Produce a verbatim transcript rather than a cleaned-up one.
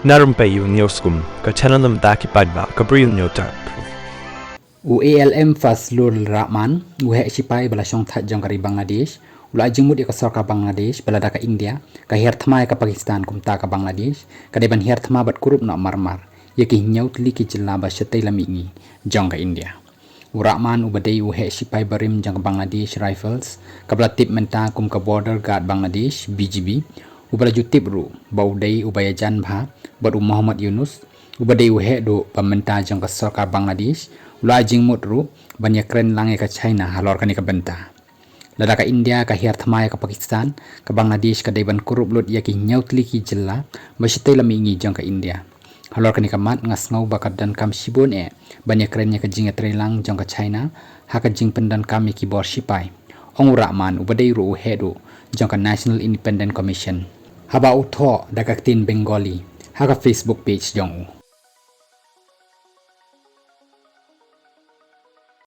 Na rympei u News Kum, ka channel na bynta ki paidbah ka Bri u Hynñiewtrep. U A L M Fazlur Rahman, u heh shipai ba la shongthait jong ka ri Bangladesh, u la ai jingmut ïa ka sorkar Bangladesh ba lada ka India ka hiar thma ïa ka Pakistan kumta ka Bangladesh ka dei ban hiar thma bad kurup noh marmar ïa ki hynñiew tylli ki jylla ba shatei la mihngi jong ka India. U Rahman uba dei u heh shipai barim jong ka Bangladesh Rifles, kaba la tip mynta kum ka Border Guard Bangladesh, B G B, uba la ju tip ruh ba u dei uba ïajan bha bad u Mohammad Yunus, uba dei u heh duh ba mynta jong ka sorkar Bangladesh, u la ai jingmut ruh ban ïakren lang ïa ka China halor kane ka bynta. Lada ka India ka hiar thma ïa ka Pakistan, ka Bangladesh ka dei ban kurup lut ïa ki hynñiew tylli ki jylla ba shatei la mihngi jong ka India. Halor kane ka mat nga sngew ba ka donkam shibun eh ban ïakren ïa ka jingïatreilang jong ka China ha ka jingpyndonkam ïa ki bor shipai, ong u Rahman uba dei ruh u heh duh jong ka National Independent Commission, haba u thoh da ka ktien Bengali ha ka Facebook page jong u.